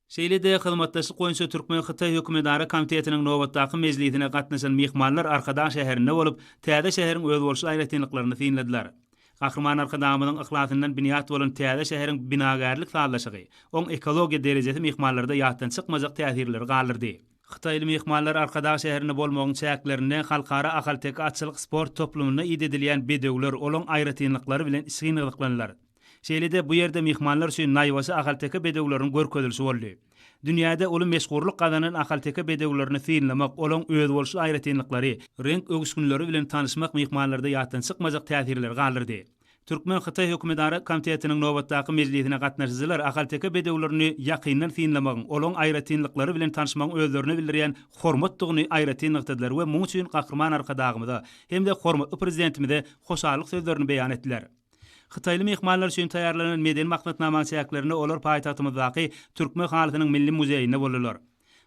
Şeýle-de hyzmatdaşlyk boýunça türkmen-hytaý hökümetara komitetiniň nobatdaky mejlisine gatnaşan myhmanlar Arkadag şäherinde bolup, täze şäheriň özboluşly aýratynlyklaryny synladylar. Gahryman Arkadagymyzyň yhlasyndan binýat bolan täze şäheriň binagärlik sazlaşygy, oň ekologiýa derejesi myhmanlarda ýatdan çykmajak täsirleri galdyrdy. Hytaýly myhmanlar Arkadag şäherinde bolmagyň çäklerinde Halkara ahalteke atçylyk sport toplumynda idedilýän bedewler, olaň aýratynlyklary bilen içgin gyzyklandylar. Şeýle-de bu ýerde myhmanlar üçin naýbaşy ahalteke bedewleriniň görkezilişi boldy. Dünýäde uly meşhurlyk gazanan ahalteke bedewlerini synlamak, olaň özboluşly aýratynlyklary, reňk öwüşginleri bilen tanyşmak myhmanlarda ýatdan çykmajak täsirleri galdyrdy. Türkmen-hytaý hökümetara komitetiniň nobatdaky mejlisine gatnaşyjylar ahalteke bedewlerini ýakyndan synlamagyň, olaň aýratynlyklary bilen tanyşmagyň özlerine bildirýän hormatdygyny aýratyn nygtadylar we muň üçin Gahryman Arkadagymyza hem-de hormatly Prezidentimize hoşallyk sözlerini beýan etdiler. Hytaýly myhmanlar üçin taýýarlanan medeni maksatnamanyň çäklerinde olar paýtagtymyzdaky Türkmen halysynyň milli muzeýinde boldular.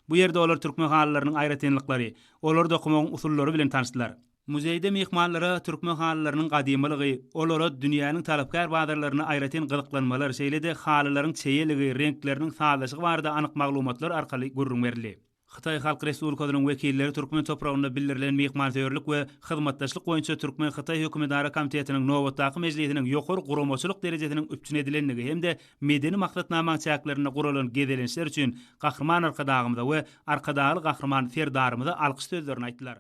Bu ýerde olar türkmen halylarynyň aýratynlyklary, olary dokamagyň usullary bilen tanyşdylar. Muzeýde myhmanlara türkmen halylarynyň gadymylygy, olara dünýäniň talapkär bazarlarynda aýratyn gyzyklanmalar, şeýle-de halylaryň çeýeligi, reňkleriniň sazlaşygy barada anyk maglumatlar arkaly gürrüň berildi. Hytaý Halk Respublikasynyň wekilleri türkmen topragynda bildirilen myhmansöýerlik we hyzmatdaşlyk boýunça türkmen-hytaý hökümetara komitetiniň nobatdaky mejlisiniň ýokary guramaçylyk derejesiniň üpjün edilendigi hem-de medeni maksatnamaň çäklerinde guralan gezelençler üçin Gahryman Arkadagymyza we Arkadagly Gahryman Serdarymyza alkyş sözlerini aýtdylar.